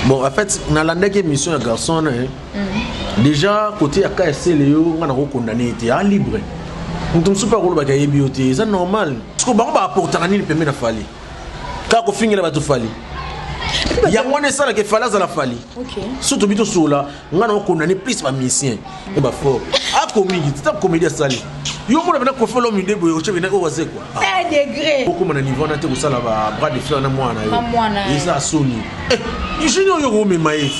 Bon, en fait, nalandaki émission ya garçon wana, hein. Déjà côté ya KFC, leyo nga nakokondane ete a libre, moto mosusu mpe akolobaki ayebi yo te, eza normal. Parce que bango baapportaka nini pembe na Fally? Kaka kofingela bato Fally. Yango wana esalaka Fally azala Fally. So tobi tosola, nga na okondane plus bamusicien e bafort akomiki tita comédie asali yo mona pena Koffi Olomide boye, otie pena oyo wazekwa okóma na niveau wana te, kosala ba bras de fer na mwana yo, eza soni. Junior oyo komema ye,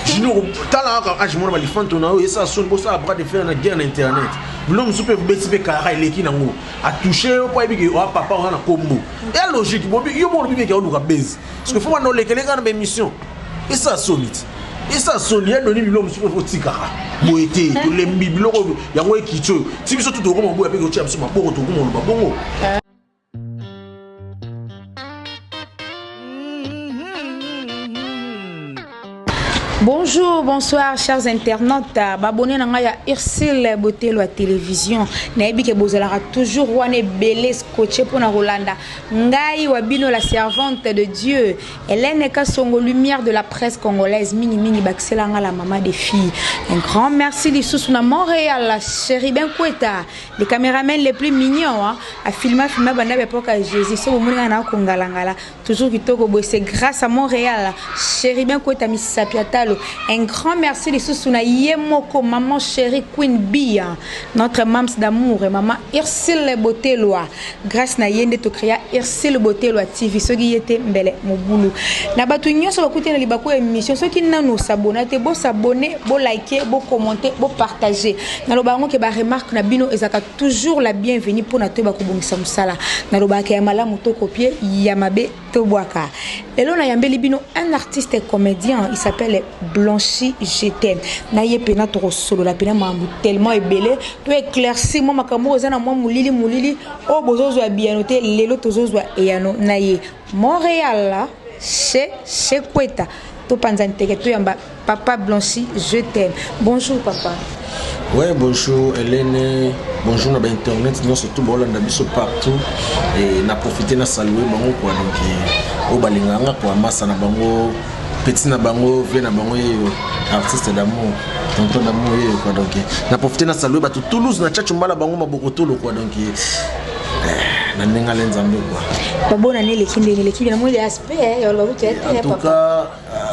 junior tala kaka age mona balifanto na oyo, esala soni. Bosala bras de fer na guerre na internet, bilo mosusu mpe beti mpe kara eleki nango, atouche yo mpo ayebi ke oa papa oza na kombo ya logique. Bobi yo moko lobi beke oluka base, parce que faut banda olekele kaka na baémission, esala soni ti, esala soni. Ya doni biloko mosusu mpe otikaka boye te, tolembi biloko yango ekiti oyo ti biso tu tokoma boya mpe kotia biso maboko, tokoma oloba bongo. Bonjour, bonsoir, chers internautes. Babone na ngai ya Ursule Botelo ya télévision. Nayebi ke bozalaka toujours wana ebele scotché mpona kolanda ngai wa bino, la servante de Dieu, Hélène Kasongo, lumière de la presse congolaise, mingi mingi bakiselanga la maman des filles. Un grand merci lisusu na Montréal, chéri Ben Kweta, les caméramans les plus mignons, hein, a filmé filmé banda époque ya Jésus. So bomoni nga na kongalangala toujours kitoko boye, c'est grâce à Montréal, chéri Ben Kweta misapi atalo. Un grand merci lisusu na ye moko maman chérie Queen B, hein, notre mams d'amour et maman Ursule Botelwa. Grâce na ye nde tocréa Ursule Botelwa TV. Soki ye te, mbele mobulu. Na bato nyonso bakuti na libaku ya émission, soki nanu osabona te, bosabone, bolike, bokommente, bopartage. Naloba yango ke baremarque na bino ezalaka toujours la bienvenue mpona toyeba kobongisa mosala. Nalobaka ya malamu tokopie, ya mabe tobwaka. Lelo nayambeli bino un artiste comédien, il s'appelle Blanchi Je t'aime. Na ye mpena tokosolola mpena makambo tellement ebele, to éclaircir mwa makambo oyo eza na mwa molili molili oyo bozozwa biyano te. Lelo tozozwa eyano na ye. Montréal, chez Kweta, topanza nteke, toyamba papa Blanchi Je t'aime. Bonjour papa. Ouais, bonjour Hélène, bonjour na internet nyonso tout bolanda biso partout et na profiter na saluer bango quoi. Donc oyo balingaka quoi, masa na bango, petit na bango, vie na bango yeyo, artiste d'amour, tonton d'amour yeyo quoi. Donc na profiter na saluer bato Toulouse na Tchatcho mbala bango maboko tolo quoi. Donc na ndenge ale Nzambe quoi. Babona ne eleki ndenge eleki na moi aspect ya oloba kutu. En tout cas,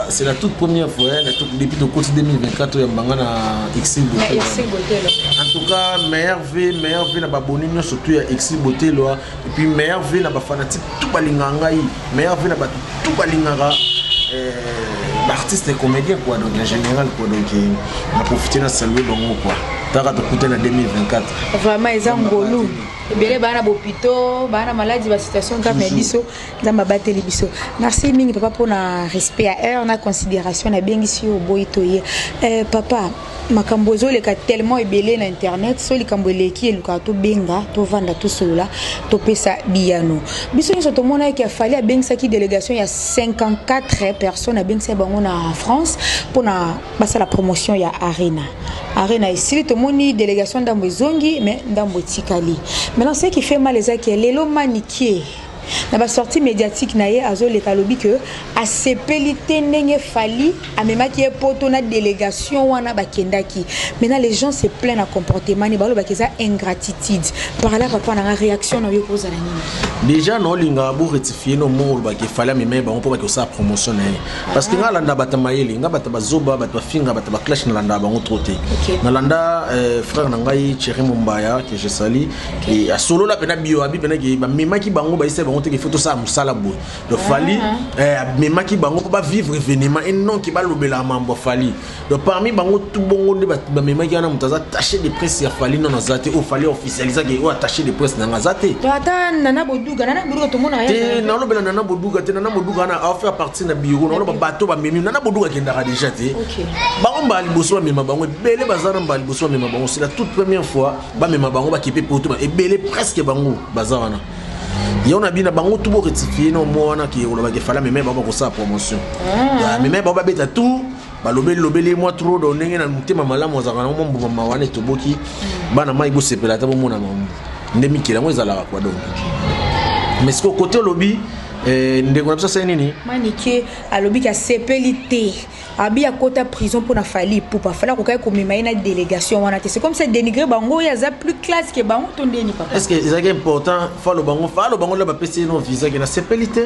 c'est la toute première fois, hein, depuis le côté 2024 ya mbanga na Exil Botelo. En tout cas, meilleur vie, meilleur vie na baboni nyonso surtout ya Exil Botelo, et puis meilleur vie na bafanatique tout balingaka ngai, meilleur vie na bato tout balingaka baartiste et comédien quoi. Donc en général quoi, donc na profiter na saluer bango quoi, taka tokute na 2024. Vraiment eza ngolu. Ebele baa na bopito, baa na maladi, basituation grave na biso, Nzambe abateli biso. Merci mingi papa mpona respect ya heure na considération. Nabengisi yo, oboyi toye. Papa, makambo ezoleka tellement ebele na internet. So likambo eleki, elukaka tobenga, tovanda, tosolola, topesa biyano. Biso nyonso tomonaki Fally abengisaki délégation ya 54 personnes, abengisaki bango na France mpona basala promotion ya Arena. Arena esili, tomoni délégation ndambo ezongi, mais ndambo etikali. Maintenant, ce qui fait mal ezaki lelo Manikie na basortie médiatique na ye azoleka, alobi ke asepeli te ndenge Fally amemaki ye poto na délégation wana bakendaki. Maintenant les gens se plaignent na comportement ne, balobaki eza ingratitude. Par là, papa nanga, réaction na yo kozala nini? Déjà naolinga borectifie no moko, olobaki Fally amema ye bango mpo baki kosala promotion na ye, parce que nga alanda bato mayele, nga bato bazoba, bato bafinga, bato baclash, nalanda bango trop te. Nalanda frère na ngai Thierry Mombaya, que je sali, asolola mpena bio, abi mpena ke bamemaki bango, bayisa bango te ke faut tosala mosala boye. Donc Fally amemaki bango mpo bavivre événement et non ke balobelaka mambo ya Fally. Donc parmi bango tu bongo nde bamemaki wana, moto aza attaché de presse ya Fally nono aza te. Oyo Fally officialisaki, oyo attaché de presse nanga aza te. Ata Nana Boduga, Nana Boduga tomona. Te, nalobela Nana Boduga te. Nana Boduga wana afaire partie na bureau. Naloba bato bamemi Nana Boduga akendaka déjà te. Bango mbala liboso bamema bango, ebele baza na mbala liboso bamema bango. C'est la toute première fois bamema bango bakipe poto, ebele presque bango baza wana. Yango na bina bango tu borectifie no mo wana ke olobaki Fally amema bango bakosala promotion, amema bango babeta tout, balobeli lobeli mwa trop. Do ndenge na motema malamu azalaka na mwa mbuma mawa wana etoboki bana mai, bosepela ata bomona mambo nde mikili yango ezalaka kwa. Donc mais sikoyo kote olobi Eh, ndeko na biso asali nini? Manike alobi ke asepeli te, abi akota prison mpona Fally Ipupa. Fally akokaki komema ye na délégation wana te. C'est comme ça dénigrer bango, oyo aza plus classe ke bango to ndeni, papa? Est ce que ezalaki important falo bango, falo bango nde bapesi ye no visa ke nasepeli te,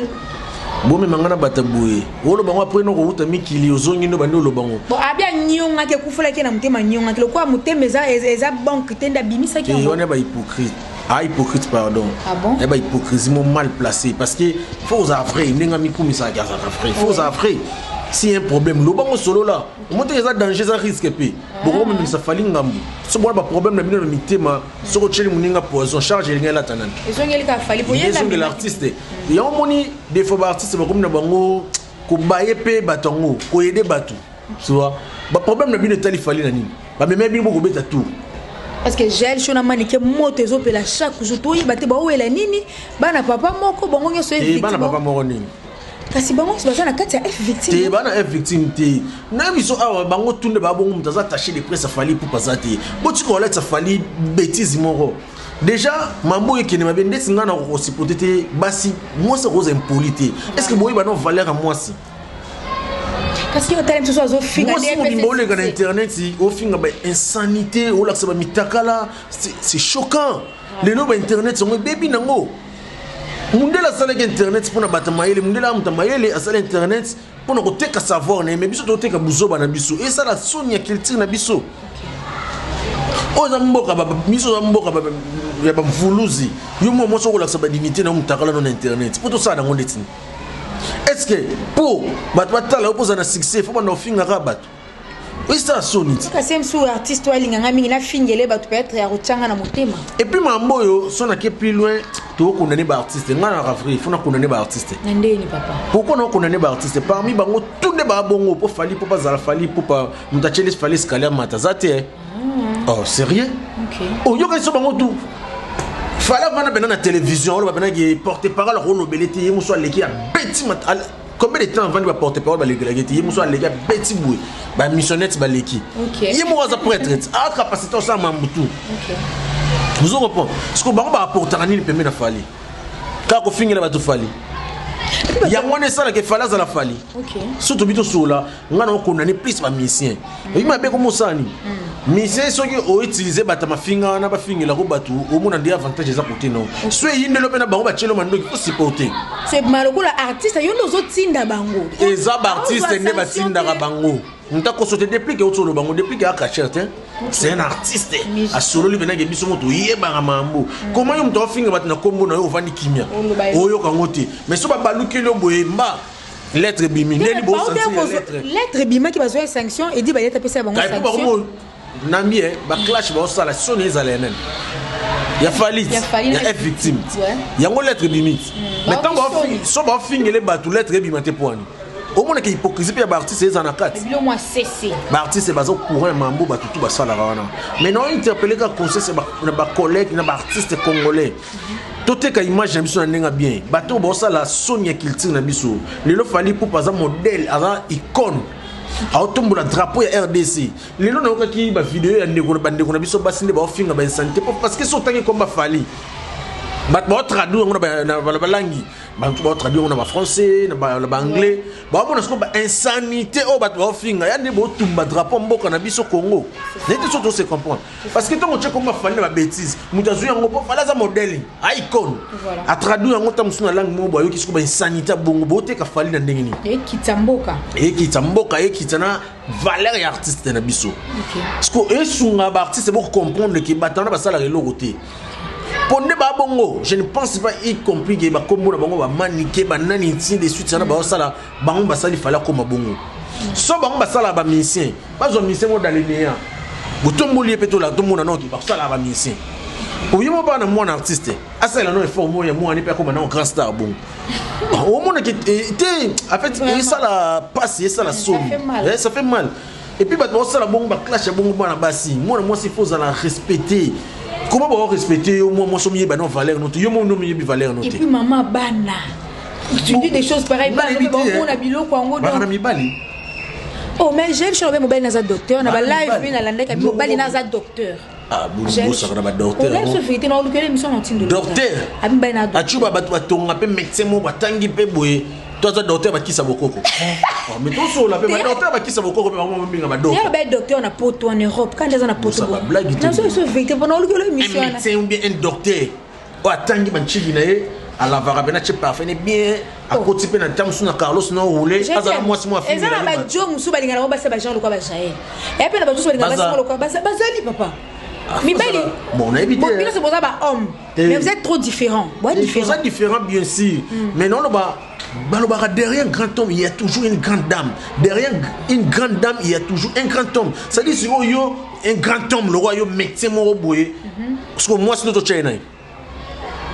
bomema nga na bato boye? Oloba ngo après no kowuta mikili, ozongi ndo bandi oloba ngo. Bon, abi anyongaki, ekufelaki na motema, anyongaki lokola motema eza banque te nde abimisaki yango. Wana bahypocrite, ah, hypocrite, pardon. Ah bon? Ya bahypocrisie mo mal placé, parce que faut ozala vrai. Ndenge amikumisaka azalaka vrai, faut ozala vrai. Si un problème, lobango, solola. Omo te eza danger, eza risque mpe bokomemisa Fally ngambu. So bona baproblème na bino na mitema, soki otyeli moninga poison, charge elingi elata nani? Ezongeli kaka Fally po ye. Ezongela artiste yango. Moni, des fois baartiste bakomi na bango kobaye mpe bato yango koyede bato. Tu vois, baproblème na bino etali Fally na nini? Bamema bino bokobeta tour. Parce que Jael Show na Manike, moto ezopela chaque jour, toyeba te baowela nini. Bana papa moko, bango nyonso. Te, bana papa moko nini? Kasi bango nyonso baza na kati ya F Victime. Te, bana F Victime te. Na biso awa, bango tunde babongo. Moto aza attaché de presse Fally Ipupa aza te. Botika kolatisa Fally bétise moko. Déjà mambo oyo ekende mabe. Ndeti ngai na kokosupporte te basi, mwasi akoza impoli te. Est ce que boyeba no valeur ya mwasi? Kasi yo otala mosusu azofinga. Mwasi mobimba oleka na internet, ofinga bainsanité, olakisa bamitakala, c'est choquant. Lelo bainternet yango ebebi nango. Mundele asalaki internet mpona bato mayele. Mundele amuta mayele, asali internet mpona koteka savoir na ye. Me biso toteka buzoba na biso, esala soni ya culture na biso. Oyo eza mboka biso, eza mboka ya bamvuluzi. Yo mwa mwasi okolakisa badignité na yo, mutakala no na internet, mpo tosala nango ndeti? Est ce que mpo bato batala yo, mpo ozala na succès, faut banda ofingaka bato? Esala soni ti. Kasi mosusu artiste oyo alinganga mingi, nafingele bato, peut-être ya kotianga na motema. Et puis mambo oyo, so nake plus loin, tokondane baartiste. Ngai naka vrai, faut nakondane baartiste. Na ndeni, papa? Pourquoi nakondane baartiste? Parmi bango tout nde baa bongo mpo Fally, mpo bazala Fally, mpo moto atieli Fally escalier mata aza te. Oh, sérieux? Oyokaki so bango tout, Fally avanda mpena na télévision, oloba mpenaki porte parole akolobele te. Ye mosu aleki, abeti. Combien de temps avandi, baporte parole balekelaki te. Ye mosu aleki, abeti boye, bamissionnette baleki. Ye moko aza prêtre ti a capacité osala mambu tout. Ozo comprendre? Parce que bango baapportaka nini pembe na Fally? Kaka kofingela bato Fally. Yango wana esalaka Fally azala Fally. So tobi tosola, ngai na okondane plus bamusicien. Oyi mabe komosala nini? Musicien, soki outilize bato ya mafinga wana, bafingelako bato, omona nde avantage eza kote no. So eyindelo mpe na bango batielo mandoki, faut supporter. C'est lokola artiste, yo nde ozotinda bango. Eza baartiste nde batindaka bango. Moto akoso te. Depuis ke oti oloba ngo, depuis ke akacher te, c'est un artiste asololi mpenake. Biso moto oyebaka mambo. Comment yo moto aofinga bato na nkombo na yo, ovandi kimia, oyoka yango te? Mais so babalukeli yo boye, mba lettre ebimi ndeni bosentir. Lettre ebimaki, bazwa ya sanction, edi bayete apesa bango sanction. Nambi baclash baosala soni ezala ya nani? Ya Fally, ya F Victime. Yango lettre ebimi. Mais ntango so baofingele bato, lettre ebima te. Poani omonaka hypocrisie mpe ya baartiste eza na kati. Baartiste baza courant ya mambo bato tu basalaka wana. Mais na interpele kaka conscience na bacollègue, na baartiste congolais. Toteka image na biso na ndenge bien. Bato oyo baosala soni ya culture na biso lelo, Fally Ipupa aza modèle, aza icône, aotombola drapeau ya RDC. Lelo nayokaki bavideo ya ndeko, bandeko na biso basi nde baofinga bainsanité, parce que so otangi komba Fally, bato baotraduire yango na balangi, bato baotraduire yango na bafrançais, na baanglais, baomona siko bainsanité oyo bato baofinga ya nde botumba drapeau mboka na biso Congo. Neti so tose comprendre, parce que ntango otie komba Fally na babétise, moto azwi yango mpo Fally aza modèle, icône, atraduire yango ta mosusu na langue moko boye, ayoki siko bainsanité ya bongo. Booteka Fally na ndenge nini? Ekitisa mboka. Ekitisa mboka, ekitisa na valeur ya artiste na biso. Parce que esunga baartiste bocomprendre ke bato wana basalaka eloko te. Mpo nde babongo, je ne pense pas, y compris ke bakombo na bango, bamanike, banani, ainsi de suite, sana baosala bango basali Fally akoma bongo. So bango basalaka bamusicien, bazwa musicien moko dans le néant, botomboli ye mpe, tomona noki basalaka bamusicien. Oye mo bana, mwana artiste asalela no effort moko ya mwana mpe akoma nango grand star bongo, omonaki te. En fait esala pasi, esala soni, ça fait mal. Et puis bato baosala bongo, baclash ya bongo, bana basi, mwana mwasi faut ozala respecté. Comment bao respecter yo? Mwa mwasi omiyeba no valeur no te, yo mo omiyebi valeur no te. Et puis mama bana, tu dis des choses pareilles, bana bamona biloko yango. Bana mibali. Oh, mais Jael Show, mobali naza docteur na balive mpe nalandaki, mobali naza docteur. Ah, bosaka na badocteur. Docteur acuba bato batonga mpe médecin moko batangi mpe boye to aza docteur bakisa bokoko. Oh, mais tosola mpe badocteur bakisa bokoko mpe bango babinga badocteur na poto en Europe kandi aza na poto. Un médecin ou bien un docteur oyo atangi banchigi na ye, alavaka mpe na tie parfum ne bien, akoti mpe na ntango mosusu na Carlos na roule, azala mwasi mo. Eza na bajo mosusu balingana bango basi bagenre lokola bajael eya mpe na bajo mosusu balingana basi lokola bazali papa mibali. Bon, nayebi te. Bino boza ba homme, mais vous êtes trop différents. Boza différent, différent bien sûr, mais non, loba balobaka derrière un grand homme, il y a toujours une grande dame, derrière une grande dame, il y a toujours un grand homme. C'est-à-dire sikoyo yo un grand homme, le roi, yo médecin moko boye, parce que mwasi no totya ye na ye.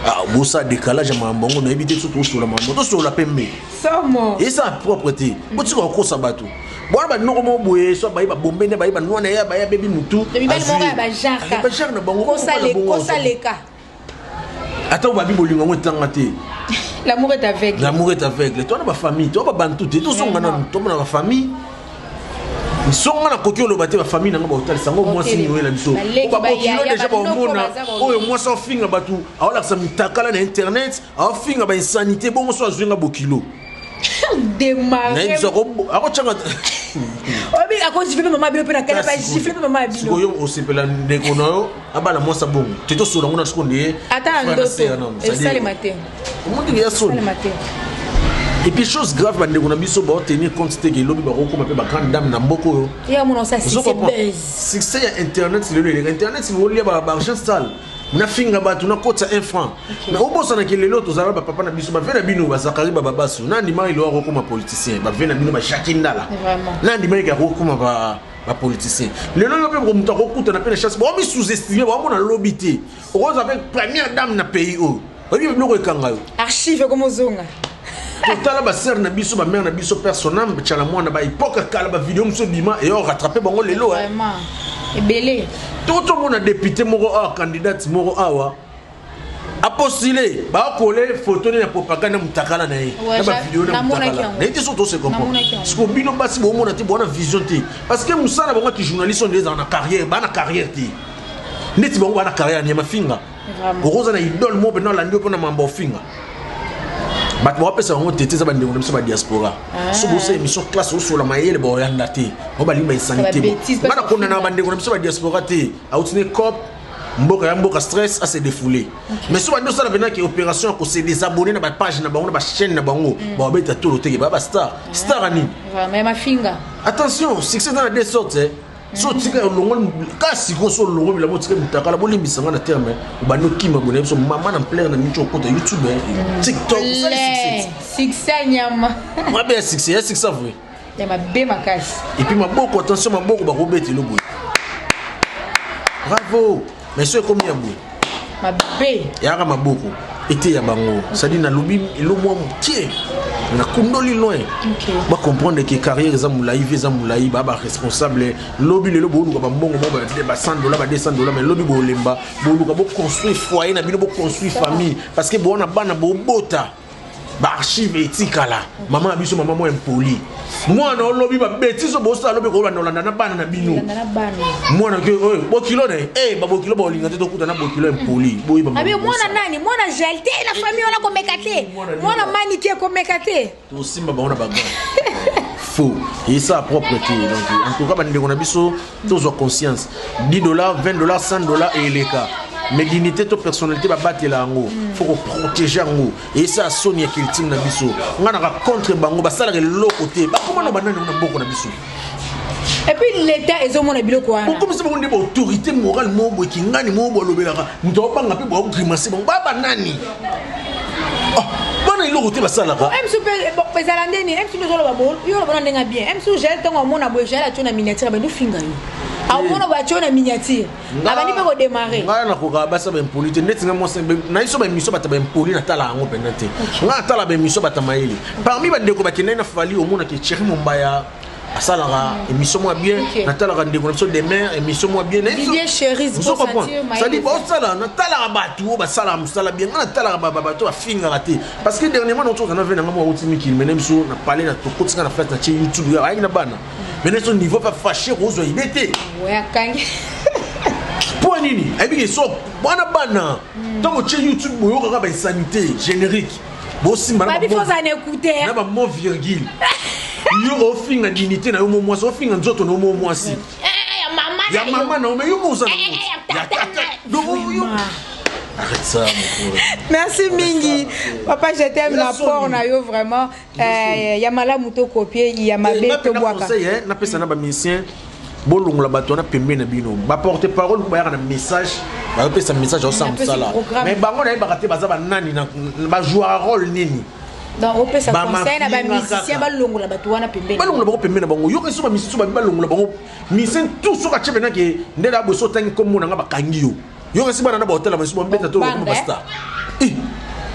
Ah, bosa décalage ya makambo yango, nayebi te. So tosola makambo, tosola pembe, eza propre te. Botika kokosa bato bwana banoko moko boye, so baye babombe nde baye banwa na ye, baye abebi mutu bajare na bango. Ata babi bolingo yango etanga te. L'amour est aveugle. L'amour est aveugle. Towana bafamille, toa babantu te, tozonga nanu, tomona bafamille. Songa nakoki oloba te, bafamille nanga baotalisa yango. Mwasi nini oyela biso babokilo déjà, baomona oyo mwasi aofinga bato, aolakisa mitakala na internet, aofinga bainsanité bongo. So azwi nga bokilo, nayebi akotyanga. Akogifle mpe mama bino mpe na kala, bagifle mpe mama bino. Sikoyo osepela ndeko na yo abala mwasi bongo te? Tosola ngo na siko nde. Ata na ndoto esalema te. Omondenge ya soni. Et puis chose grave, bandeko na biso baotenir compte te ke elobi bakokoma mpe bagrande dame na mboka oyo. Succès ya internet lelo eleka internet, olia baargent sale, nafinga bato, nakotisa un franc. Mais obosanaki lelo tozala bapapa na biso, bave na bino bazakari bababasu, nandima elo akokoma politicien, bave na bino bajaki Ndala, nandima eke akokoma bapoliticien. Lelo yo mpe moto akokutana mpe na chance, baomi sous-estime, baomona lobi te okozwa mpe première dame na pays oyo. Oyebi biloko ekanga yo. Archive ekomozonga. Totala basere na biso, bamare na biso, personame Tshala Mwana, baépoque kala, bavideo mosusu ebima eyo rattrape bango lelo. Ebele. Totomona député moko awa, candidate moko awa apostule, bakole photo ne na propagande na mutakala na ye, na bavideo na mutakala naye te. So tose comprendre siko bino basi bomona te, bona vision te, parce que mosala bango aki journaliste oyo nde ezala na carrière, baa na carrière te. Neti bango baa na carrière ya mafinga, okoza na idole moko mpena olandi yo mpona mambo ofinga bato, bapesa bango tete. Eza bandeko na biso badiaspora, so bosa émission classe, osola mayele, baoyanda te bao balingi bainsanité. Nga nakondana na bandeko na biso badiaspora te. Auti ne cop mboka ya mboka, stress ase défoulé. Mais so bandi osala mpenaki opération ya kose désabonner na bapage na bango, na bachaîne na bango, babeta tolo teke baya bastar. Star anini? Attention, succès eza na deux sortes. So otika olongoli ka sikoyo, so olongoli bilamba, otika mutakala, bolimbisanga na terme, obandi okima boye na biso mama na plaire na miti, okota YouTube, TikTok, osali succès. Succès nyama. Mabe ya succès, ya succès vrai. Ya mabe makasi. Et puis maboko, attention, maboko bakobetela boye, bravo. Mais so ekomi ya boye, mabe. Eyaka maboko ete ya bango. C'est-à-dire nalobi elo mwa mokie, nakundoli loin, bacomprendre ke carrière eza molai, vie eza molai. Baa baresponsable lobi. Lelo booluka bambongo moko ba 100 $, ba 200 $, mais lobi bolemba, boluka boconstruire foyer na bino, boconstruire famille, parce que bowana bana bobota, baarchive etikala. Mama na biso, mama moko impoli, mwana olobi babêtises oyo bosala, lobi kolanda olanda na bana na bino. Mwana ke oyo bokilo na ye, babokilo baolinga te, tokuta na bokilo impoli boyeba. Abi mwana nani? Mwana Gel te na famille wana, komeka te. Mwana Maniki, komeka te. Tosimba bango na bagan faux esa propre te. Donc en tout cas, bandeko na biso, tozwa conscience. 10 $, 20 $, 100 $ eleka, mais dignité to personnalité, babatela yango, faut koprotéger yango. Esa soni ya culture na biso. Nga naka contre bango, basalaka eloko te, bakoma na banani na mboka na biso. Et puis l'État ezomona biloko wana. Bokomisa bango nde baautorité morale moko boye, kingani moko bolobelaka moto aobanga mpe baogrimace bango baa banani, bana eloko te basalaka. Msu mpe ezala ndeni msu nde ozoloba, yo oloba na ndenge bien. Msu Jael, ntango amona boye, Jael atio na miniature, abandi ofinga yo, amona boye, atio na miniature, abandi mpe kodémarre. Ngai nakokaka basi baimpoli te. Neti nga mwasi na biso, baémission bato baimpoli natala yango mpenza te. Ngai natala baémission bato mayele. Parmi bandeko bakendaki na Fali, omonaki Thierry Mombaya asalaka émission mwa bien. Natalaka ndeko na biso Demer, émission mwa bien. C'est-à-dire baosala, natalaka bato oyo basalaka mosala bien. Nga natalaka bato bafingaka te, parce que dernièrement naotoka na ve nanga mwa auti mikili mene biso na pale na tokotinga na fete na tie YouTube, ayaki na bana mene so niveau mpe fâché kozwa ide te. Akangi. Mpo Nini ayebi ke so wana bana, ntango otie YouTube, boyokaka bainsanité générique, bosimba na bamo virgule. Yo ofinga dignité na yo mo mwasi, ofinga nzoto na yo mo mwasi ya mama na yo, mais yo mo oza na tata. Donc yo, arrête ça, mon frère. Merci mingi, papa, je t'aime. Na port na yo vraiment ya malamu, tokopie ya mabe tobwaka. Napesa na bamusicien, bolongola bato wana pembeni na bino. Baporte parole bayaka na message, bazopesa message, aosala mosala, mais bango nayebaka te baza banani, bajouaka rôle nini. Donc opesa conseil na bamusicien, balongola bato wana pembeni. Balongola bango pembeni na bango. Yoka, so bamusicien babi balongola bango, musicien tout soki atie pena ke nde na boso otangi kombo na nga, bakangi yo. Yoka, si bana na bahôtel basusu bambeta to bakoma bastar,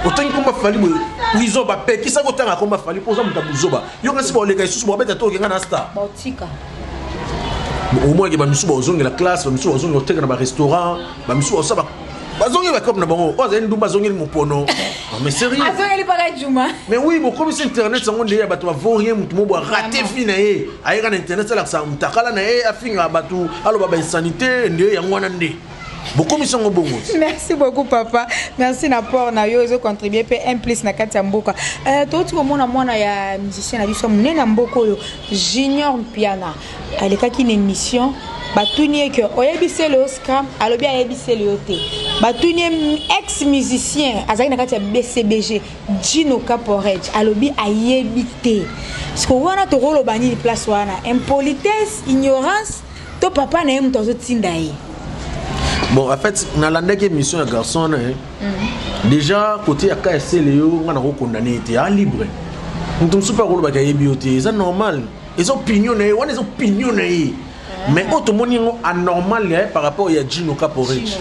otangi komba Fally boye, prison. Bapekisaki otanga komba Fally mpo oza moto ya buzoba. Yoka, si baoleka lisusu, babeta to okenga na star. Baotika. Au moins ke bamisusu bazongela classe, bamisusu bazongela koteka na barestaurant, bamisusu basala, bazongeli bakope na bango. Oyo azali ndumba, azongeli mopono. Mais sérieux. Azongeli mpaka juma. Mais oui, bokomisi internet yango nde ya bato bavaut-rien. Motu mo bo arate fi na ye, ayeka na internet, alakisaka mutakala na ye, afingaka bato, aloba bainsanité. Nde yango wana nde bokomisi yango bongo. Merci beaucoup, papa, merci na port na yo, ezocontribue mpe un plus na kati ya mboka. Touti komona mwana ya musicien na biso monene na mboka oyo, Junior Mpiana, alekaki na émission. Batuni ye ke oyebi Sele Oscar, alobi ayebi Sele yo te. Batuni ye ex musicien azalaki na kati ya BCBG, Gino Caporej, alobi ayebi te. Parce wana tokoloba nini place wana? Impolitesse, ignorance, to papa na ye moto azotinda ye? Bon, en fait, nalandaki émission ya garçon wana. Déjà, côté ya KSL, yo nga nakokondane ye te, a libre. Moto mosusu mpe akolobaki ayebi yo te, eza normal, eza opinion na ye wana, eza opinion na ye. Mais oyo tomoni yango anormal ya ye par rapport ya Gino Caporage,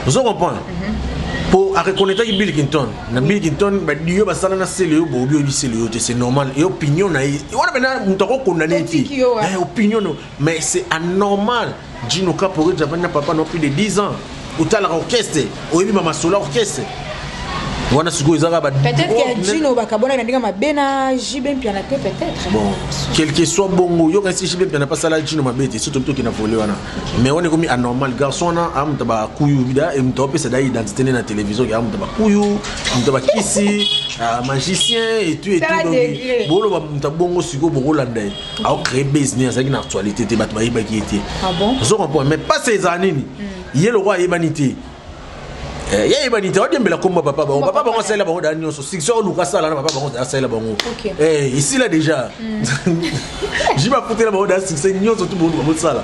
ozo comprendre, po areconnaîtraki Bill Clinton. Na Bill Clinton badio basala na Sele yo bobi oyebi Sele yo te, c'est normal, e opinion na ye wana mpena moto akokondane te, opinion no. Mais c'est anormal, Gino Caporage avandi na papa no plus de 10 ans, otalaka orchestre, oyebi bamasolo ya orchestre wana. Sikoyo ezaka ba peut-être que Gino bakabonaki na ndenge mabe na JB Mpiana te, peut-être. Bon, quel que soit bongo, yoka, si JB Mpiana pasala Gino mabe te, surtout toki na volet wana. Mais wana ekomi anormal. Garçon wana amuta bakuyu da e moto apesa da identité ne na télévision ke amuta bakuyu, moto bakisi, magicien et tout et tout. Donc boloba moto bongo, sikoyo bokolanda ye, aocréer base ne azalaki na actualité te, bato bayebaki ye te. Ozo comprendre? Mais passe ezala nini, ye lokwa ayebani te, ye ayebani te, aodiembela kombo papa bango. Papa bango asalela bango daa nyonso, succès oluka asala na papa bango, asalela bango esila déjà. Ji bafutela bango daa succès nyonso tu boluka bosala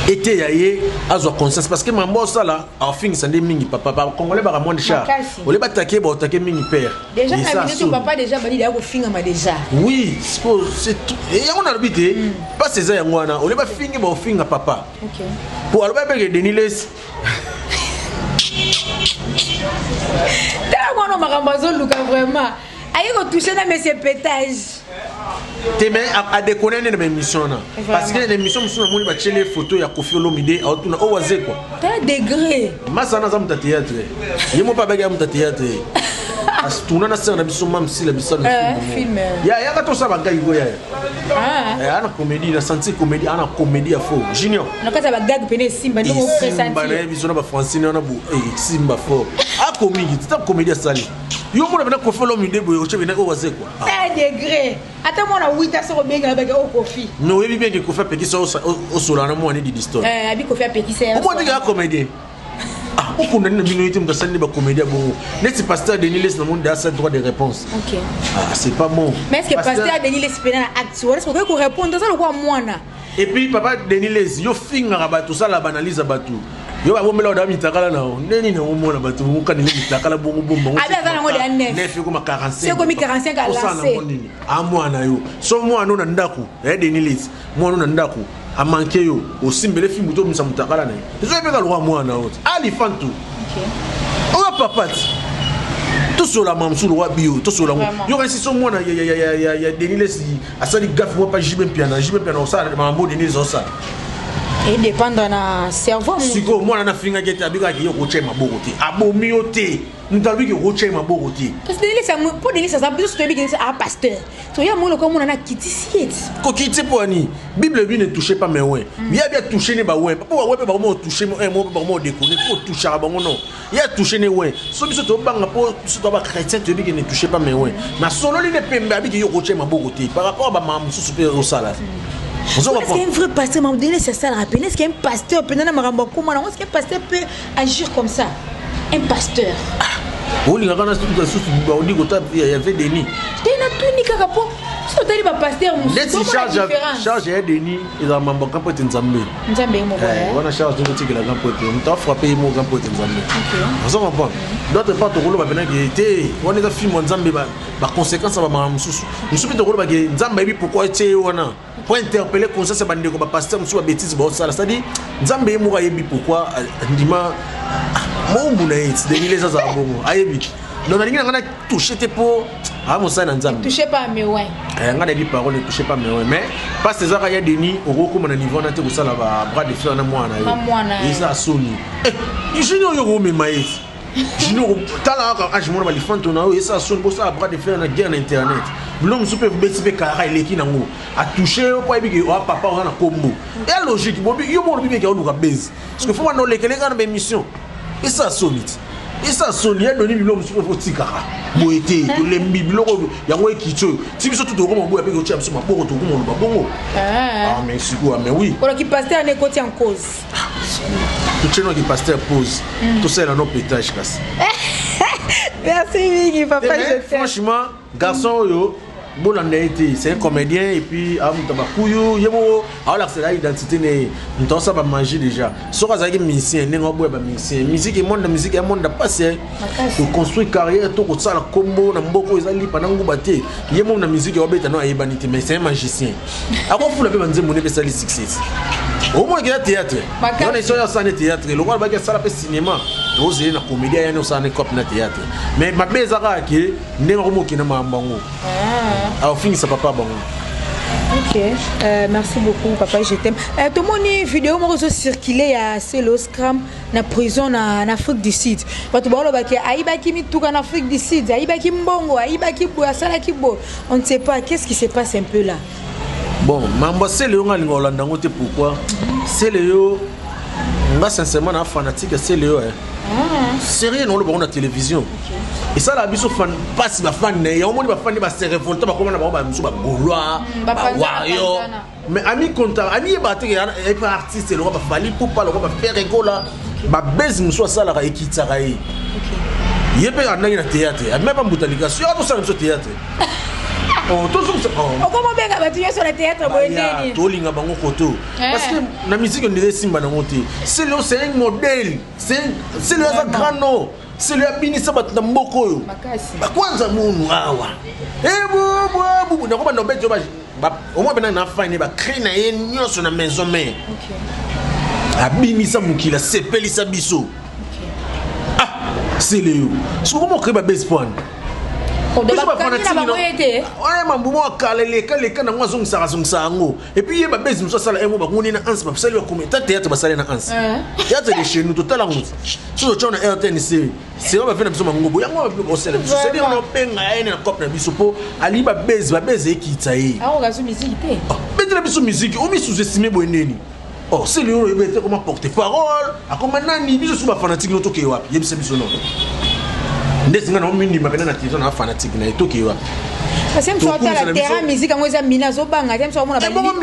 ete ya ye azwa conscience, parce que mambo osala afingisa nde mingi papa. Bacongolais baka monde char ole batake, baotake mingi père. Déjà na minute, papa déjà bali ya kofingama déjà. Oui, c'est yango nalobi te, mpasi eza yango wana, ole bafingi, baofinga papa po aloba ebeke Denis Lesi. Tala mwana, makambo azoluka vraiment, aye kotouche na monsieur pétage. Te, mais adekone nde na baémission wana, parce que na émission mosusu namoni batieli photo ya Kofi Olomide, aotuna oyo azekwa. Tala degré. Masa wana aza moto ya théâtre, ye mo mpe abaki ya moto ya théâtre, tuna na sere na biso mamsila bisalo ya yaka tosala bagagi ko yaya ana comédie na sentir comédie, ana comédie ya fort, Junior. Na kati ya bagag pene esimba ndenge. Esimba na ye biso na bafrancine wana bo esimba fort, akomiki tita comédie asali. Yo mona pena Kofi Olomide boye, otie pena oyo azekwa. Degré, ata mwana 8 asoko obengaka bake o Kofi. Mais oyebi bien ke Kofi apekisa osola na mwana Didi Stone. Abi Kofi apekisa. Omona teke ya comédien okunda nini na bino ye te, moto asali nde bacomédie ya bongo neti pasteur Denis Lesi, namoni de asali droit de réponse. Ah, c'est pas bon. Mais est ce que pasteur Denis Lesi pena na acte wana soki korépondre, aza lokola mwana? Et puis papa Denis Lesi, yo fingaka bato, osala baanalyse ya bato, yo babombela oda mitakala na yo nde nini? Omona bato okaneli mitakala bongo bomba. Abi aza nango deya 9. 9 ekoma 45. Ekomi 45. Osala nango nini? Amwana yo so mwana na ndako ya Denis Lesi, mwana na ndako amanke yo, osimbele fimbu to omisa motakala na ye, ezoyebeka lokwa mwana oyo alifantu oyo papa ti tosolama mosusu lokwa bio tosola ngo. Yokanisi so mwana ya Denis Lesi asali gaffe mwa pa JB Mpiana, JB Mpiana osala makambo Denis Lesi osala. Edépendre na cerveau. Sikoyo mwana nafingaki ete abikaki yo kotya maboko te, abomi yo te. Moto alobiki okotya maboko te. Kasi Delisa, mpo Delisa aza, biso toyebi Delisa a pasteur, toya moni lokola mwana nakitisi ye ti. Kokiti mpo ani? Bible ebi: "Ne touchez pas mes oints." Ya bi atouche ne baoints, mpo baoints mpe bakoma otouche mo mpe bakoma odéconner mpo otouchaka bango. Non, ye atouche ne oint. So biso tobanga mpo biso to bachrétien, toyebi ke "Ne touchez pas mes oints". Na sololi ne pembe, abiki yo okotya maboko te par rapport a bamama mosusu mpe osala. Est-ce qu'un vrai pasteur, Maman Denis, ça le rappelle, est-ce qu'un pasteur peut donner makambo akoma nango? Est-ce qu'un pasteur peut agir comme ça? Un pasteur? Olingaka na susu baodi kota ya ve Denis. Te, natuni kaka mpo so otali bapasteur. Neti charge ya Denis ezala mambo grand prêtre Nzambe. Nzambe ye moko. Wana charge ndenge otikelaka grand prêtre, moto afrappe ye moko grand prêtre Nzambe. Ozo comprendre? D'autre part, tokoloba mpenaki te wana eza film ya Nzambe, baconséquence ya bamaka mosusu mosusu mpe tokolobaki Nzambe ayebi pourquoi etie ye wana po interpeller conscience ya bandeko bapasteur mosusu, babêtises baosala. C'est-à-dire Nzambe ye moko ayebi pourquoi ndima mowumbu na ye ti Denis Lessie azala bongo, ayebi. Donc nalingi na ngai na touche te mpo aa mosali na Nzambe. Touche pas mes oints. Ngai nayebi parole: "Ne touche pas mes oints." Mais parce ezaka ya Denis, okokóma na niveau wana te kosala ba bras de fer na mwana ye, eza soni. Junior oyo okomema ye, junior, tala kaka age mona balifanto na oyo, esala soni bosala bras de fer na guerre na internet. Biloko mosusu mpe beti mpe kara eleki nango, atouche yo mpo ayebi ke oa papa, oza na kombo ya logique. Bobi yo moko olobi meke aoluka base parce que faut banda olekele kaka na baémission, esala soni ti, esala soni. Ya doni, biloko mosusu mpe fotikaka boye te. Tolembi biloko yango, ekiti oyo ti biso tu tokoma boya mpe kotia biso maboko, tokoma oloba bongo. Ah mais sikoyo, mais oui. Oloki pasteur ane ekoti en cause. Totienoki pasteur pause, tosalela no pétage kasi. Merci mingi, papa. Je franchement, garçon oyo bolanda ye te, c'est un comédien et puis amuta bakuyu ye moko aolakisela identité na ye. Moto aosala bamagie déjà, soki azalaki musicien ndenge aboya bamusicien, musique monde, musique ya monde pasi, koconstruire carrière to kosala kombo na mboka oyo eza lipa na nguba te. Ye moko na musique aobeta no ayebani te, mais c'est un magicien, akofula mpe banzembo nde mpe esali succès. Omonaki eza théâtre wana, eso oyo asala ne théâtre lokola baki asala mpe cinéma, ozele na comédie ayani osala ne cope na théâtre. Mais mabe eza kaka ke ndenge akomokende makambo yango, afingisa papa bango. Ok, merci beaucoup, papa, je t'aime. Tomoni vidéo moko ezocircule ya Celeo Scram na prison na Afrique du Sud. Bato baolobaki ayibaki mituka na Afrique du Sud, ayibaki mbongo, ayibaki boye, asalaki boye, on ne sait pas qu'est-ce qui se passe un peu là. Bon, mambo ya Celeo, nga alinga kolanda yango te. Pourquoi Celeo? Nga sincèrement na fanatique ya Celeo, eh. Sérieux, na oloba ngo na télévision, esalaka biso mpasi. Bafani na ye yango, moni bafani base révolte, bakoma na bango bamisu bagaulois, bawario. Mais ami content, ami yebaka te epe artiste eloko baFally Ipupa, loko baFerre Gola, babese mosusu asalaka ekitisaka ye. Ye mpe andaki na théâtre, amema bambuta likasi yo atosala biso théâtre. Okomobenga bato nyonso na théâtre boye ndeni? Tolinga bango koto parce que na musique ndenge esimba nango te. Celeo, c'est un modèle, Celeo aza grand nom. Celeo abinisa bato na mboka oyo bakwanza munu awa ebubububu nakobanda obeti yo omoi mpena na fani bacri na ye nyonso na maison mare, abinisa mokili, asepelisa biso. Ah, Celeo soki okoma babese poane wana mambumo akala eleka leka nango, azongisaka azongisaka yango. Et puis ye babese mosusu asala emo bakongoni na anse, basali bakome ta théâtre, basali na anse théâtre de chez nous. Totala yango soki otya na RTNC sera bafe na biso mangobo yango osala biso, c'est-à-dire ona obenga ye na cope na biso mpo alingi babese, babese ekitisa ye. Betela biso musique, omi sous-estime boye ndeni? Oh, Celeo oyo oyebi ete akoma porte parole, akoma nani. Biso so bafanatique no, tokeye wapi? Yebisa biso no ndeti nga na omindima pena na télévision na fanatique na ye, tokeye wapi? Parce que mosu atala terrain musique yango eza mina, azobanga te mosu amona balion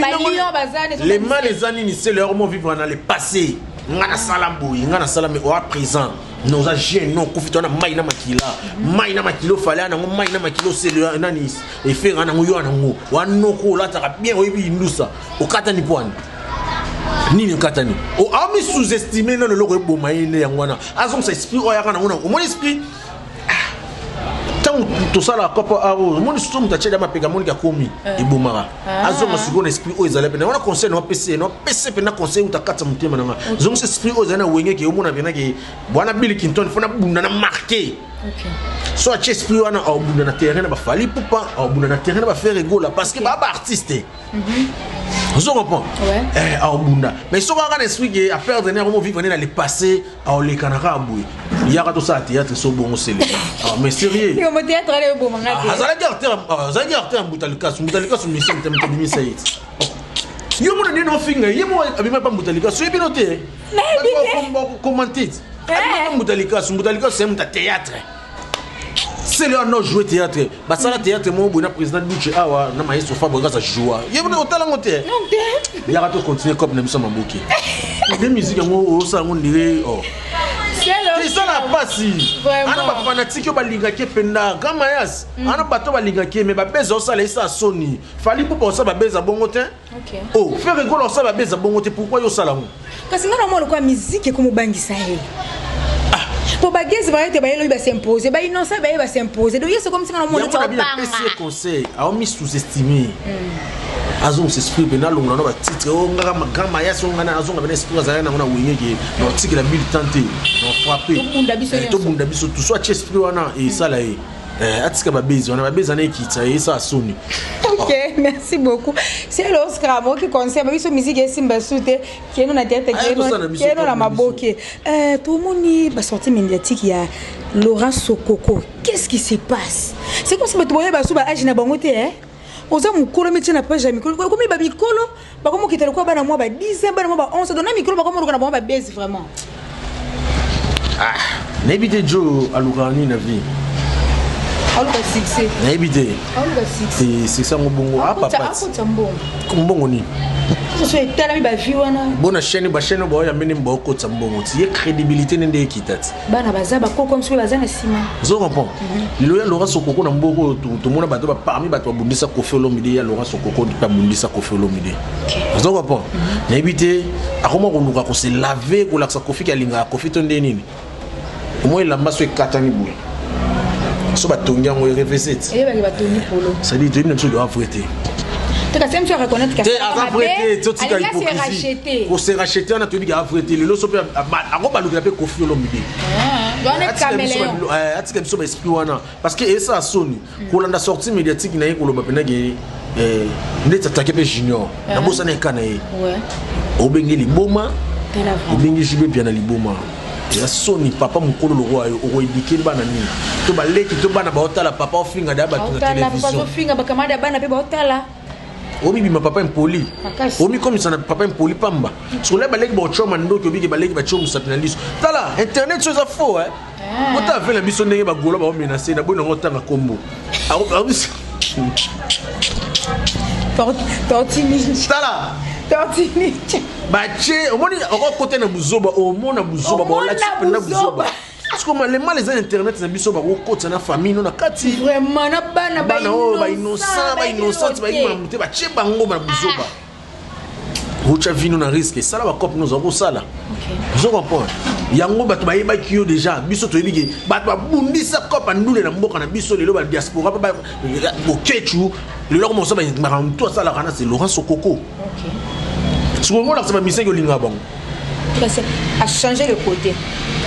baza. Le mal eza nini? Celeo akoma vivre na le passé. Nga nasala boye, nga nasala, mais oa présent non, oza jeune non, okufi to wana mai na makila, mai na makila ofale nango, mai na makila osele nani efera nango yo nango wanoko olataka bien, oyebi indusa okatani pwani nini okatani, aomi sous-estime nano. Eloko eboma ye nde yango wana, azongisa esprit oyo ayaka nango. Omoni esprit ntango tosalaka kopo awo, omoni soso moto atieli mapeka, amoniki akomi ebomaka. Azonga sikoyo na esprit oyo ezali pena wana. Conseil na wapesi ye, napesi mpena conseil uta kati ya motema na nga: zongisa esprit oyo ezali na wenge ke omona pena ke bwana Bill Clinton fo nabunda na marke. So atie esprit wana, aobunda na terrain na baFally Ipupa, aobunda na terrain na baFerre Gola, parce que baa baartiste. Ozo comprendre? Eh, aobunda. Mais soki aka na esprit ke a perdre ne akomo vivre ne na le passé, aoleka na kaka boye. Yaka tosala théâtre so bongo sele. Ah, mais sérieux. Yo mo théâtre ale oboma nga te. Azalaki acteur, azalaki acteur Mbuta Likasu, Mbuta Likasu monsieur mte bimisa ye. Yo mona nde nofinga ye mo abima pa Mbuta Likasu, yebi no te. Nayebi te. Commenter. Abima pa Mbuta Likasu, Mbuta Likasu c'est muta théâtre. C'est le no jouer théâtre. Basala théâtre mo boye na président Duche awa na maestro Fabregas a joua. Ye mona otala ngo te. Non te. Yaka to continuer comme na biso maboki. Nde musique yango osala ngo ndire oh. Ezala pasi. Ana ba fanatique oyo balingaki mpenza grand mayas. Ana bato balingaki mais babeza osala esa soni. Fally Ipupa osala babeza bongo te. Oh, Ferre Gola osala babeza bongo te, pourquoi yo osala ngo? Kasi nga na mwa lokola musique ekomobangisa ye. Po bagezi baye te baye lobi basimpose, bainnocent baye basimpose. Donc ye c'est comme si nga na mwa Yango na bino apesi ye conseil, aomi sous-estimer. Azongisa esprit mpe nalongola na batitre oyo ngaka grand mayasi oyo ngai azonga pena esprit azalaki nango na wengeke na otikela bile tan te na frappe Tobunda biso nyonso. Tobunda biso tout so atie esprit wana esala ye. Atika babezi wana, babezi wana ekitisa ye, esala soni. Ok, merci beaucoup. C'est l'Oscar moki conseil ba biso musique esimba su te keno na théâtre Aya keno tosala biso keno na top na biso. maboke. Tomoni ba sortie médiatique ya Laurent Sokoko. Qu'est-ce qui se passe? C'est comme si bato boye basu ba âge na bango te hein. Oza mokolo mitie na page ya mikolo. Komi ba mikolo bakomo kita lokola bana mwa ba 10 ans, bana mwa ba 11 ans. Donc na mikolo bakomo lokola na bango ba base vraiment. Ah, nayebi te jo alukaka nini na vie. Aluka succès. Nayebi te. Aluka succès. Te succès yango bongo ah papa. Akota mbongo. Mbongo nini? Soso etalami ba vie wana. Bona chaîne ba chaîne ba ya mene ba okotsa mbongo ti ye crédibilité nde ekita ti. Bana baza ba koko msusu baza na sima. Zo comprend. Lelo ya Laurent Sokoko na mboko tomona bato ba parmi bato babundisa Koffi Olomide ya Laurent Sokoko babundisa Koffi Olomide. Zo comprend. Nayebi te akoma koluka ko se laver kolakisa Koffi ki alingaka Koffi to nde nini. Omoi elamba so ekatani boye. So batongi yango erevese ti. Eyebaki batongi polo. C'est-à-dire toyebi na biso doit vrai te. Te kasi mso reconnaître Te aza vrai te, totika hypocrisie. Ko se racheter wana toyebi ka vrai te. Lelo so mpe akobalukela mpe Koffi Olomide. Atika biso ba esprit wana parce que esa soni kolanda sortie médiatique na ye koloba mpena ke ndeti atake mpe junior nabosana eka na ye obenge liboma obengi jube pia na liboma ya soni. Papa mokolo lokwa yo okoedike bana nini to baleki to bana baotala papa ofinga daya bato na télévision. Ofinga bakamada ya bana mpe baotala. Omibima papa impoli, omikomisa na papa impoli pamba. Soki baleki baotyoma ndoki obiki baleki batyo mosapi na liso. Tala internet so eza faux eh. Ota ve na biso ndenge bagola baomenase na boyi nango otanga kombo. Tortue Ninja. Tala. Tortue Ninja. Batie omoni okokota na buzoba, omona buzoba, baolakisi mpenza buzoba. Parce que le mal eza internet na biso bakokotisa na famille no na kati. Vraiment na bana. Bana oyo bainnocent, bainnocente bayima te, batie bango na buzoba. Otya vino na risque, esala bacope noza kosala. Ozo comprendre yango bato bayebaki yo déjà. Biso toyebi ke bato babundisa cope andule na mboka na biso lelo badiaspora mpe bokecu lelo akoma kosala makambo tu asalaka na c'est Laurent Sokoko. Sikoyo ngolakisa bamiseki olingaka bango. A changer le côté.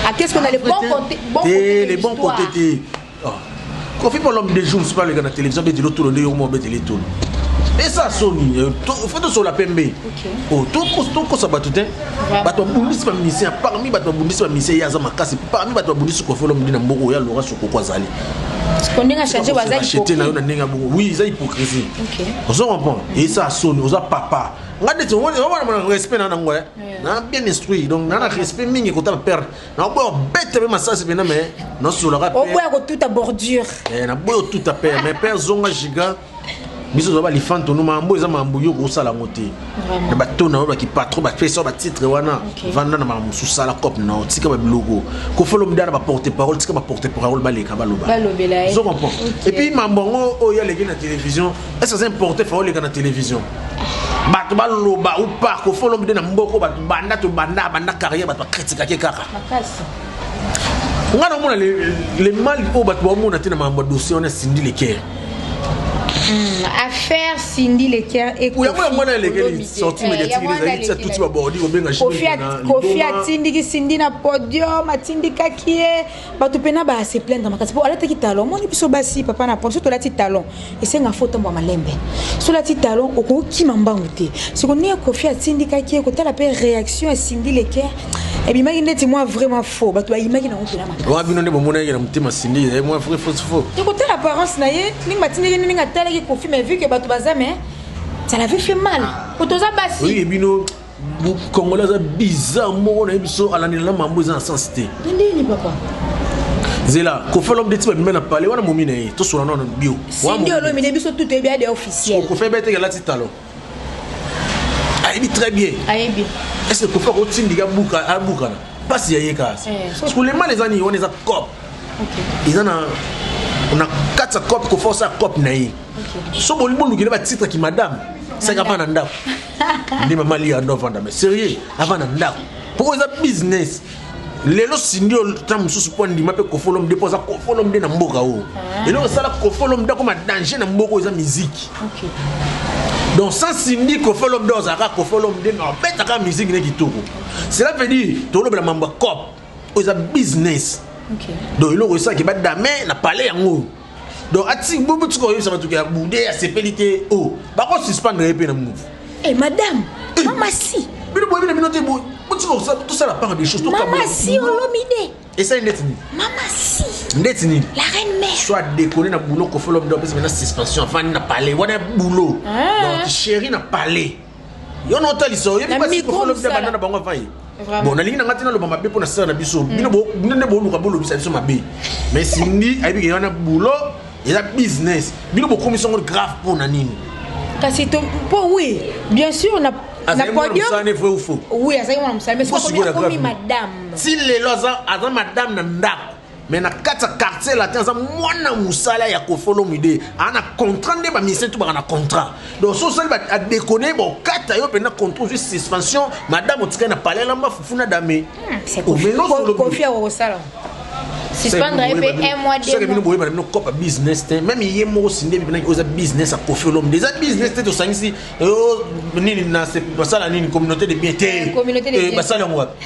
Ah, qu'est-ce qu'on a le bon côté, bon côté de les bons l'histoire. Côté te. Oh. Koffi mpo l'homme de jour mosusu aleka na télévision abeteli tolo nde yo mo abeteli tolo esa soni. Fo tosola pembe. Oh, tokosa bato te. Bato babundisi bamusicien, parmi bato babundisi bamusicien ye aza makasi. Parmi bato babundisi Koffi Olomide na mboka oyo ya Laurent Sokoko azali. Ndenge achange baza acheté na yo na ndenge ya bongo, oui, eza hypocrisie. Ozo comprendre esa soni. Oza papa nga neti omona respect na nango na bien instruit, donc na respect mingi kota père naboya obeta mpe masasi mpena mais nasolaka. Oboya kotuta bordure. Naboya otuta père, mais père zonga giga biso toza balifante no mambo eza mambo yo kosala yango te na bato na yo baki patron bapesa yo batitre wana. Vanda na makambo mosusu, sala cope na yo, tika babiloko Koffi Olomide na baporte parole, tika baporte parole baleka baloba. Balobela ye. Ozo comprendre? Et puis mambo yango oyo aleki na télévision, est ce que c'est importe fa oleka na télévision bato baloba ou pas? Koffi Olomide na mboko bato banda to banda banda carrière bato bakritikaki kaka. Makasi. Nga namona le mal oyo bato baomona te na makambo ya dossier wana Cindy Le Cœur. Affaire Cindy Le Cœur et Yango yango wana elekeli sortie médiatique ezalaki tia tuti babordi kobenga. Kofi atindiki Cindy na podium, atindikaki ye. Bato mpena base plaindre makasi po alataki talon. Omoni biso basi, papa, na so tolati talon, esenga fo tambwa malembe. So olati talon, okokima mbangu te. Siko ndenge Kofi atindikaki ye, kotala mpe réaction ya Cindy Le Cœur ebimaki ndeti mwa vraiment faux. Bato bayimaki nango mpena makasi. Wa bino nde bomonaki na motema Cindy ezali mwa vrai faux faux. Te, kotala apparence na ye, ndenge batindaki, ndenge atalaki Kofi, mais vu que bato baza, mais ça l'avait fait mal po toza basi. Oyo bino Congolais aza bizarre moko na ye. Biso alandela na mambo eza na sens te. Ndeni, papa? Zela, Kofi Olomide ti babima na palais wana, momi na ye, tosola nano bio. Cindy Olomide, biso tu toyebi, ade officiel. Kofi ayebi eteke alati talon, ayebi très bien. Ayebi. Est ce que Kofi akotindika abuka abukana mpasi ya ye kasi? Parce que le mal eza nini wana? Eza cop, eza na kati ya cop. Kofi osala cop na ye. So boli bolukele batitre ki madame saka ava na ndako nde mama lia ndo avanda, mais sérieux, ava na ndako mpo eza business. Lelo Cindy ta mosusu mpo andima mpe Kofi Olomide, mpo aza Kofi Olomide na mboka oyo. Eloko esala Kofi Olomide akoma danger na mboka oyo eza musique. Donc sans Cindy, Kofi Olomide ozalaka Kofi Olomide, mais abetaka musique ne kitoko. Cela veut dire tolobela mambo ya cop oyo eza business. Donc eloko esalaki badame na palais yango. Donc ati botika oyebisa bato ya bude asepeli te, o bakosuspendre ye mpe na move. Eh, madame, mama si. Bino boyebi na bino te. Botika tosala part des choses. Mama si Olomide. Esali ndeti nini? Mama si. Ndeti nini? La reine mère. Soit déconné na boulot, Kofi Olomide apesi maintenant suspension, afandi na palais wana, boulot. Donc chéri na palais yo na otalisa oyebi pasi Kofi Olomide banda na bango avant ye. Bon, nalingi nanga ntina loba mabe mpo na sala na biso. Bino nde boluka bolobisa biso mabe, mais Cindy ayebi ke wana boulot, eza business. Bino bokomisi yango grave mpo na nini? Kasi to mpo, oui, bien sûr, na podium. Vrai ou faux? Oui, azalaki mwana mosala, mais soki akomi madame. Ti lelo aza madame na ndako, mais na kati ya Quartier Latin aza mwana mosala ya Kofi Olomide. Aa na contrat nde bamusicien to baka na contrat. Donc so osali adéconné, bokata yo mpenza contrat, ozwi suspension, madame otikali na palais, lamba fufu na dame. Kofi akokosala suspendre ye mpe un mois, 2 mois. Bino boyeba na bino cop ya business te. Même ye moko Cindy ebi oza business ya Kofi Olomide, eza business te. Tosangisi nini na basala nini, communauté de bien te? Basala yango wapi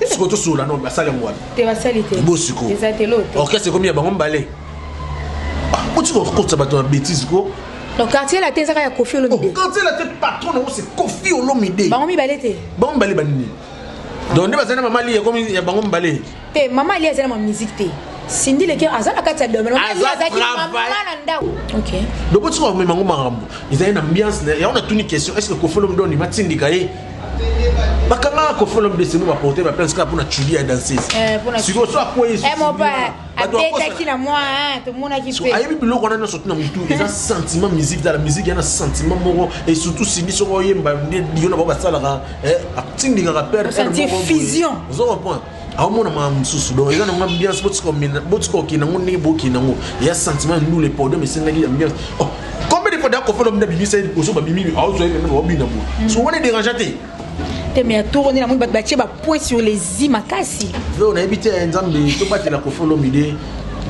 sikoyo? Tosola no, basala yango wapi? Te, basali te. Bo sikoyo. Eza te lo te. Orchestre ekomi ya bango mibale. Otika kokotisa bato na bétise ko. Donc Quartier Latin ezaka ya Kofi Olomide? Quartier Latin, patron nango c'est Kofi Olomide. Bango mibale te? Bango mibale banini? Donc nde bazali na mama li ekomi ya bango mibale. Te, mama ali azali na musique te. Cindy Le Cœur aza na kati ya domaine azalaki mama na ndako, ok. Donc botika komema yango makambo ezali na ambiance yango. Natuni question: est ce que Kofi Olomide ondima tindika ye? Bakangaka Kofi Olomide semo baporte baplainte kaka mpona tuli ya danseuse. Sikoyo so akwei, abetaki na mwa tomonaki mpe. Ayebi biloko wana nyonso tuna motu. Eza sentiment musique. Tala, musique ya na sentiment moko, et surtout Cindy soki oyemba nde dio na bango basalaka, atindikaka pere. Fusion. Ozo comprendre, aomona makambo mosusu. Donc eza nango ambiance. Botika okende yango ndenge bokende yango, eya sentiment. Ndule podium esengaki ambiance. Oh, combien de fois da Kofi Olomide abimisa ye liboso, babimi, aozwa ye pembeni, babina boye? So wana edérange te. Te, mais tour nde namoni bato batie bapoint sur les i makasi. Oyo nayebi te. Nzambe tobatela Kofi Olomide.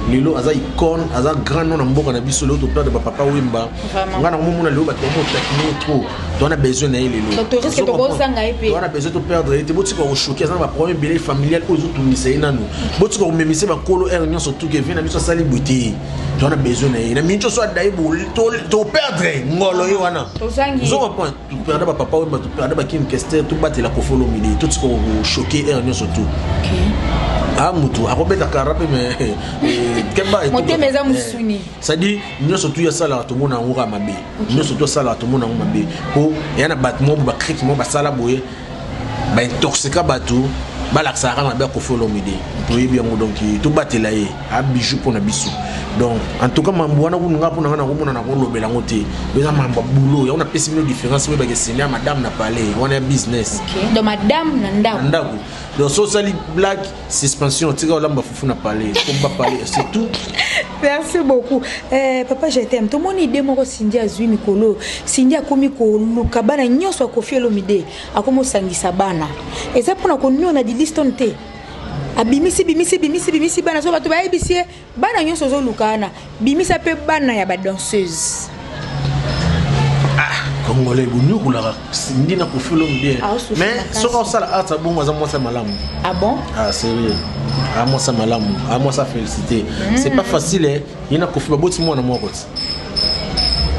Lelo aza icône, aza grand nom na mboka na biso. Lelo toperdre bapapa Wemba, ngai nakomomona lelo bato bamotakine trop. Towana besoin na ye lelo, towana besoin toperdre ye te. Botika kochoquer, aza na baproblème ebele familial oyo ezotungisa ye nanu. Botika komemisa bakolo aire nyonso tuke vie na biso asali boye te. Towana besoin na ye na miniti oso adaye, toperdre ngolo ye wana. Ozo comprendre, toperde bapapa Wemba, toperde baKing Kester. Tobatela Kofi Olomide, totika kochoquer aire nyonso tu. A mutu akobeta kara mpe, mais kemba. Motema eza mosuni. C'est-à-dire nyonso tu asalaka, tomona yango kaka mabe. Nyonso tu asalaka, tomona yango mabe, mpo eya na bato moko bacrique moko basala boye, baintoxika bato, balakisaka mabe ya Kofi Olomide. Toyebi yango. Donc tobatela ye, abijou mpo na biso. Donc en tout cas mambo wana kunu nga mpo na nga nakomona, nakolobela yango te. Eza mambo ya boulot. Yango napesi bino différence. Oyebaka esende ya madame na palais wana ya business. Donc madame na ndako. Na ndako. Donc so osali blague, suspension, tika olamba fufu na palais, komba palais, c'est tout. Merci beaucoup, papa, je t'aime. Tomoni idée moko Cindy azwi mikolo. Cindy akomi koluka bana nyonso ya Kofi Olomide, akomi osangisa bana. Eza mpona koniona Didistone te. Abimisi, bimisi, bimisi, bimisi bana. So bato bayebisi ye, bana nyonso ozoluka wana, bimisa mpe bana ya badanseuse. Congolais bonyokolaka Cindy na Koffi Olomide. Aosouffrir Mais makasi. soki osala art bongo aza mwasi ya malamu. Ah bon? Ah sérieux. Ah mwasi ya malamu, ah mwasi ya félicité. C'est pas facile eh. Ye na Koffi baboti mwana moko ti.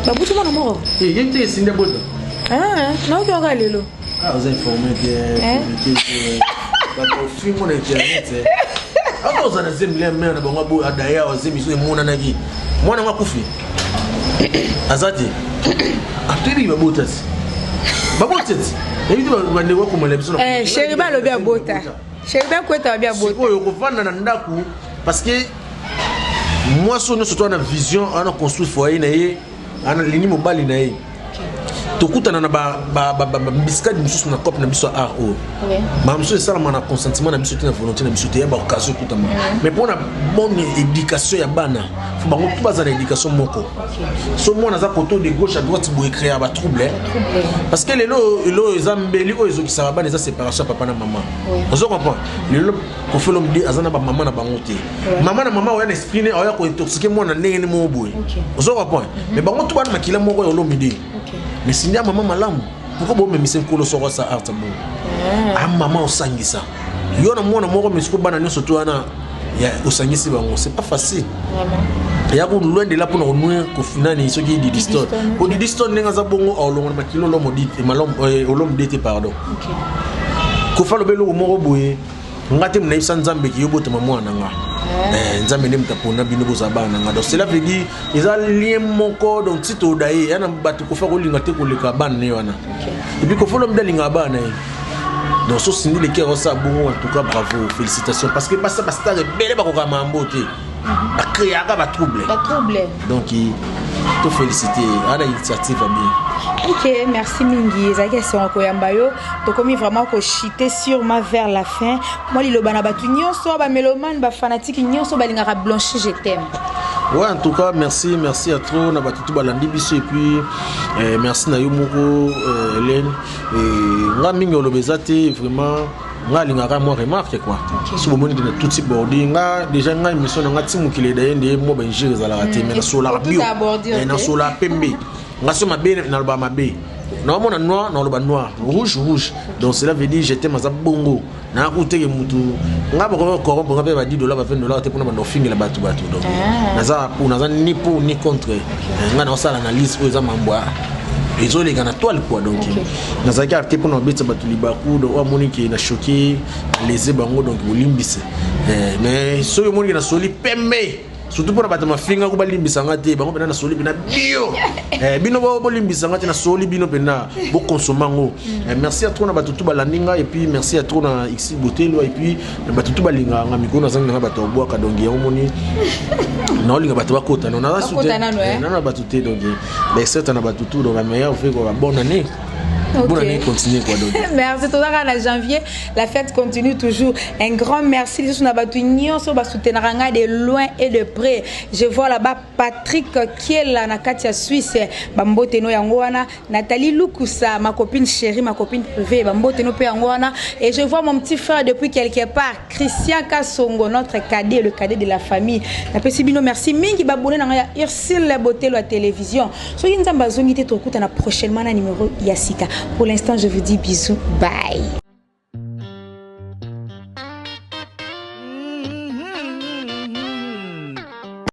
Babuti mwana moko. Eh, ye te Cindy abota. Ah, naoki oka lelo. Ah, oza informé te, Eh? communiqué te. Bato ofingo na internet. eh. Ata oza na zemi ya mère na bango abo adaya azemi so emonanaki. Mwana ngo akufi. Aza te. Atoyebi babota ti. Babota ti. Yebi te bandeko bakomela biso na Eh, chéri balobi abota. Chéri bakweta babi abota. Sikoyo kovanda na ndako parce que mwasi oyo nyonso to ana vision ana construire foyer na ye ana lingi mobali na ye tokutana na bambisikadi mosusu na cope na biso ya art oyo makambo mosusu esalama na consentement na biso te na volonté na biso te ya baoccasion ekutama mais mpona bonne éducation ya bana fo bango tu baza na éducation moko so mwana aza koto de gauche à droite boye créa batrouble parce que lelo lelo eza mbeli oyo ezokisaka bana eza séparation ya papa na mama ozo comprendre lelo Koffi Olomide aza na bamama na bango te mama na mama oya na esprit ne oya kointoxique mwana ndenge ni moko boye ozo comprendre mais bango tu bana makila moko ya Olomide mais Cindy ya mama malamu pourquoi bomemisa nkolo soko asa art bongo a mama osangisa yo na mwana moko mais siko bana nyonso to wana ya osangisi bango c'est pas facile ya ko loin de là mpona konuire kofinani soki Didi Stone po Didi Stone ndenge aza bongo aolongola makila Olomide te pardon Koffi alobi eloko moko boye nga te nayebisa nzambe ki yo botama mwana na nga nzambe nde moto apona bino bozala bana na nga donc cela veut dire eza lien moko donc ti toda ye ya na bato Koffi akolinga te koleka bana na ye wana et puis Koffi Olomide alingaka bana na ye donc so Cindy Le Cœur osala bongo en tout cas bravo félicitations parce que basa bastar ebele bakokaka mambo te bacréaka batrouble Batrouble. donc to félicité ana initiative ya bien. Ok, merci mingi. Ezalaki esengo koyamba yo. Tokomi vraiment kochuter sûrement vers la fin. Mwa liloba na bato nyonso, bamélomane, bafanatike nyonso balingaka Blanche Je t'aime. Ouais, en tout cas, merci, merci à trop. Na batutu balandi biso et puis merci na yo moko Hélène. Et nga mingi oloba eza te vraiment nga alingaka mwa remarque quoi. So bomoni na tout type bordi nga déjà nga émission na nga ti mokili daye nde mwa ba injure ezalaka te mais nasolaka bio. Tout aborder, Eh, nasolaka pembe. Nga so mabe naloba mabe. Naomona noir naloba noir, rouge rouge. Donc cela veut dire je t'aime aza bongo. Nakuteke mutu nga bako corrompre nga mpe ba 10 dollars ba 20 dollars te mpona banda ofingela bato bato donc naza pour naza ni pour ni contre. Nga naosala analyse oyo eza mambo ezoleka na toile quoi donc nazalaki arte mpona babetisa bato libaku donc oyo amoni ke na choqué lese bango donc bolimbise. Mais soki omoni ke nasoli pembe surtout mpona bato mafinga ko balimbisanga te bango mpena nasoli mpena bio. Bino bolimbisanga te nasoli bino mpena bokonsoma yango. Merci à trop na bato tu balandi nga et puis merci à trop na xi botelo et puis na bato tu balingaka nga mikolo nazangi nanga bato babwaka donc yango moni naolinga bato bakota no naza Bakota nano, eh? nano na bato te donc baexcepte na bato tu donc bameilleur fait quoi bonne année. Bonne année continue quoi donc. Merci tozaka na janvier, la fête continue toujours. Un grand merci lisusu na bato nyonso basoutenaka ngai de loin et de près. Je vois là-bas Patrick Kiela na kati ya Suisse, bambote no yango wana. Nathalie Lukusa, ma copine chérie, ma copine privée, bambote no pe yango wana. Et je vois mon petit frère depuis quelque part, Christian Kasongo, notre cadet, le cadet de la famille. Napesi bino merci mingi babone na ngai ya Ursule Botelo ya télévision. Soki nzambe azongi te tokutana prochainement na numéro ya sika. Pour l'instant, je vous dis bisous, bye.